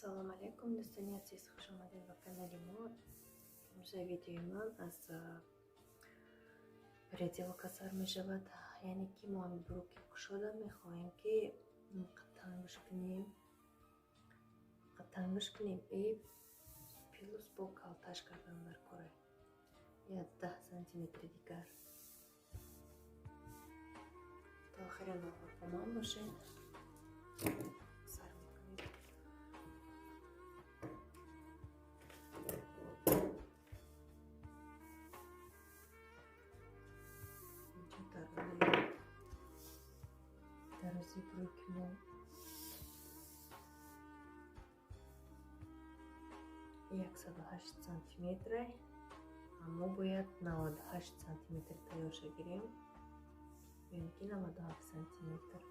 Салом алейкум, дӯстони азиз, хуш омадед ба канали мо. Имрӯза видеои ман аз переделка сар мешавад, яъне ки мо ҳами брюки кушода мехоҳем, ки тангш кунем, тангш кунем и плюс бо калташ кардан дар кора я 10 сантиметри дигар. То охири навор бо ман бошед. Сар мекунем. Инҷо дарунаи дарози брюки мо 108 сантиметре, мо бояд 98 сантиметр тайёрша гирем, ё ки 97 сантиметр.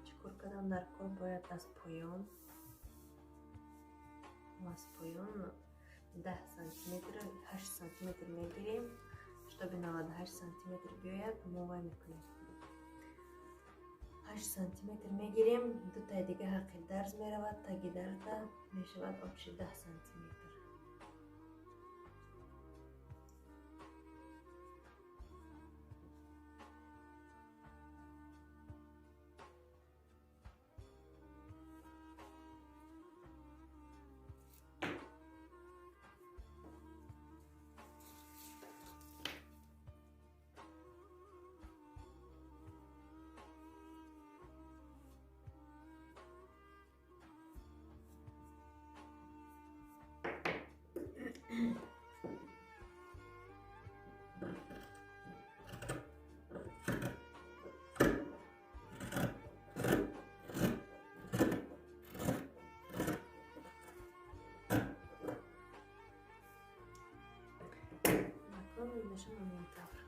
Чӣ кор кардам дар кор? Бояд аз поён 10 сантиметр, 8 сантиметр мегирем, чтобы 98 сантиметр биёяд. Мо вай мекунем, 8 сантиметр мегирем, дутаи дига ҳаққи дарз меравад, таги дарза мешавад общий 10 сантиметр. Мешам ҳамин тавр.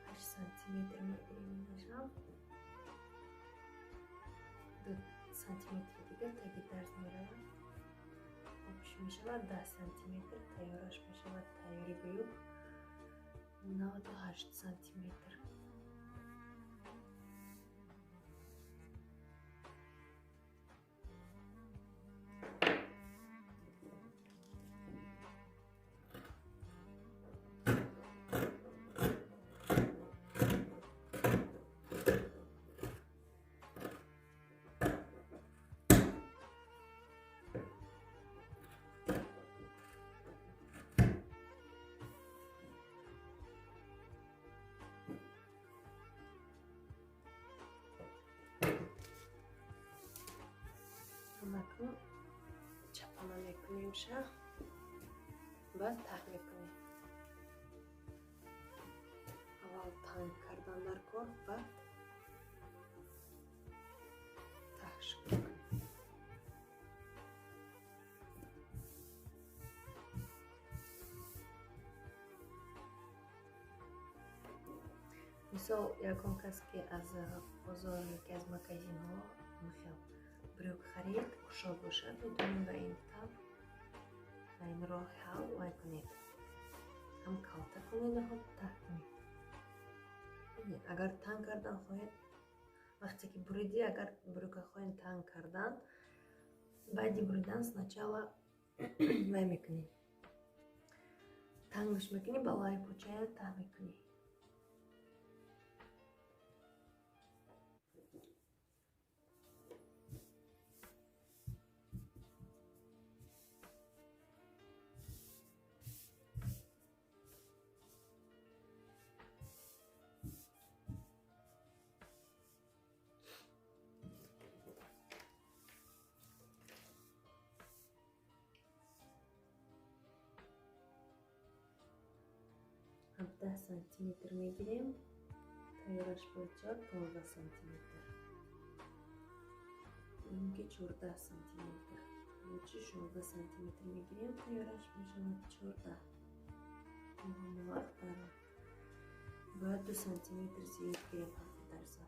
8 сантиметр мегирем, инашам 2 сантиметри дигар таги дарз меравад, общий мешавад 10 сантиметр. Тайёраш мешавад тайёри брюк 98 сантиметр. Акнун чапона мекунем ша, баъд таҳ мекунем. Аввал танг кардан дар кор, баъд таҳш мекунем. Мисол, ягон кас ки аз бозор ёки аз магазинҳо михел брюк харид, кушод бошад, метавонед ба ин тавр, ба ин роҳ ҳал вай кунед, ҳам калта кунед, ҳам таҳ кунед. Агар танг кардан хоҳед, вақте ки буридӣ, агар брюка хоҳед танг кардан, баъди буридан сначала вай мекунӣ, тангш мекунӣ, балаи почая таҳ мекунӣ. 10 сантиметр мегирем, тайёраш бояд шавад 15 сантиметр, ки 14 сантиметр, лучше 16 сантиметр мегирем, тайёраш мешавад 14. Вақт бояд 2 сантиметр зиёд гирем ҳаққи дарза.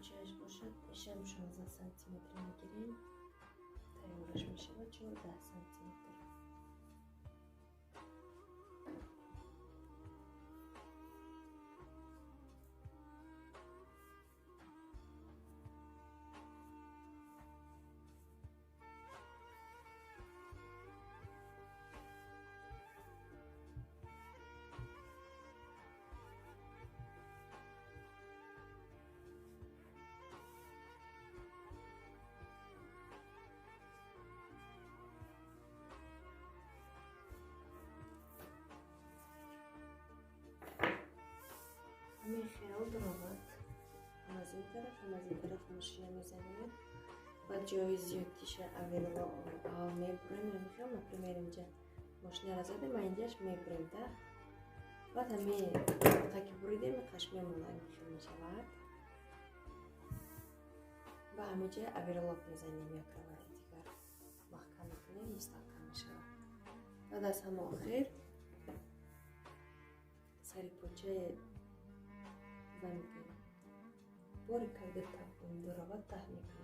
Почааш бошад, ишам 16 сантиметр мегирем. Тайёраш мешавад 14 сантиметр. Ҳамин хел даромад ҳам аз ин тараф, ҳам аз ин тараф мошина мезанем. Баъд ҷои зиёдтиша аввал мебурем. Ҳамин хел, например, инҷа мошинаро задем, а инҷаш мебурем, да. Баъд ҳамин ки буридем, қаш мемонад, ҳамин хел мешавад. Ба ҳамин ҷа оверлок мезанем, як раваи дигар маҳкам мекунем, мустаҳкам мешавад. Баъд аз ҳама охир сари почаи вай мекунем. Бори карда дуравад таҳ мекунем.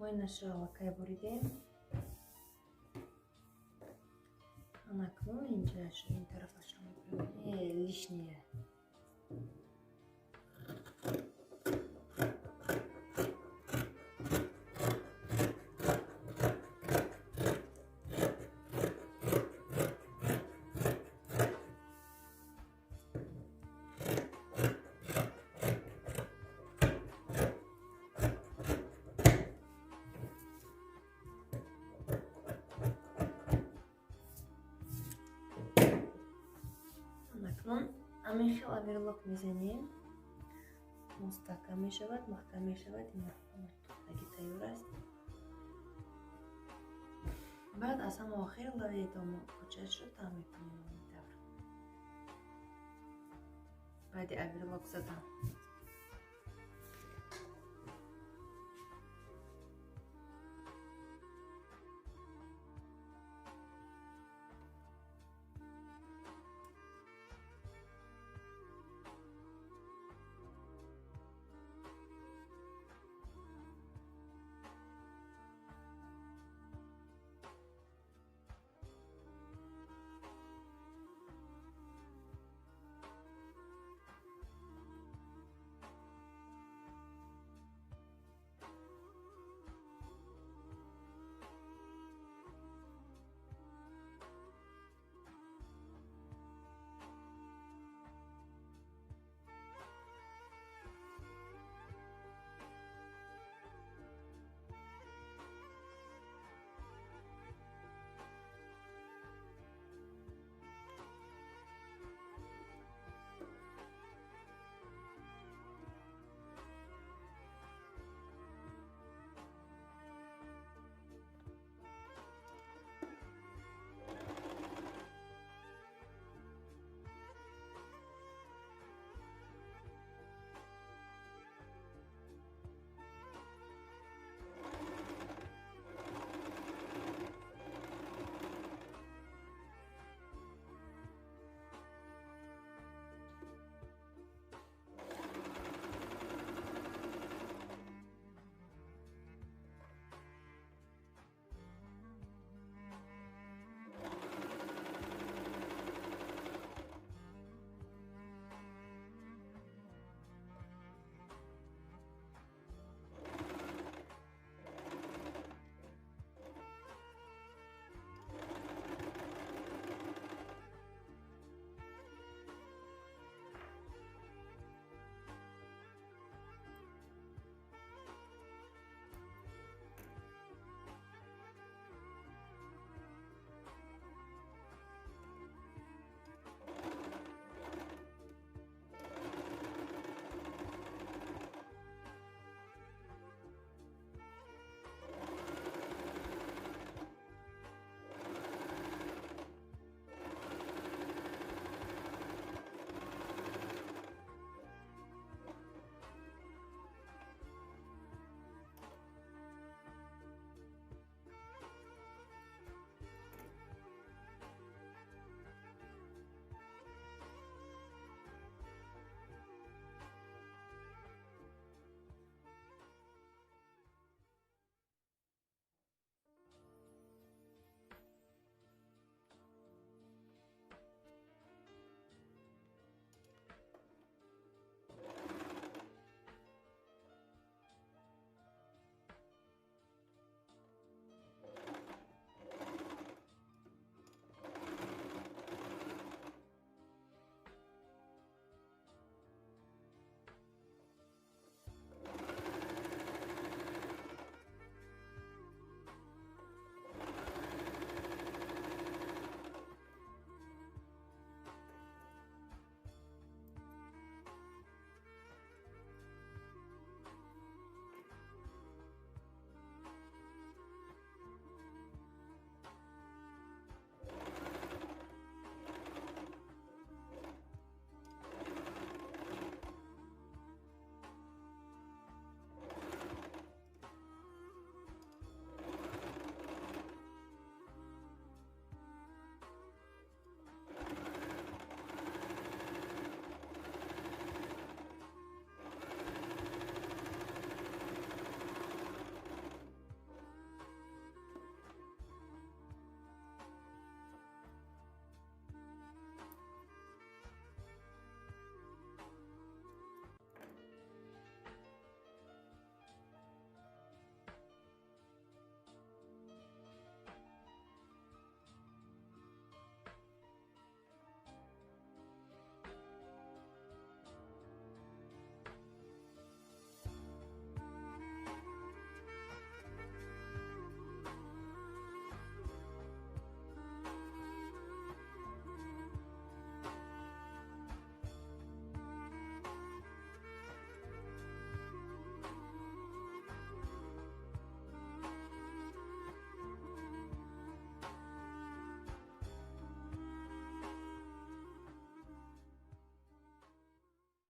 Поинашро аллакай буридем. Анакнун инҷааш, ин тарафашро мебурем. Лишнее. Акнун ҳамин хел оверлок мезанем, мустаҳкам мешавад, маҳкам мешавад. Ина тухтаги тайёр аст. Баъд аз ҳама охир лави почаашро таъм мекунем ҳамин тавр, баъди оверлок задан.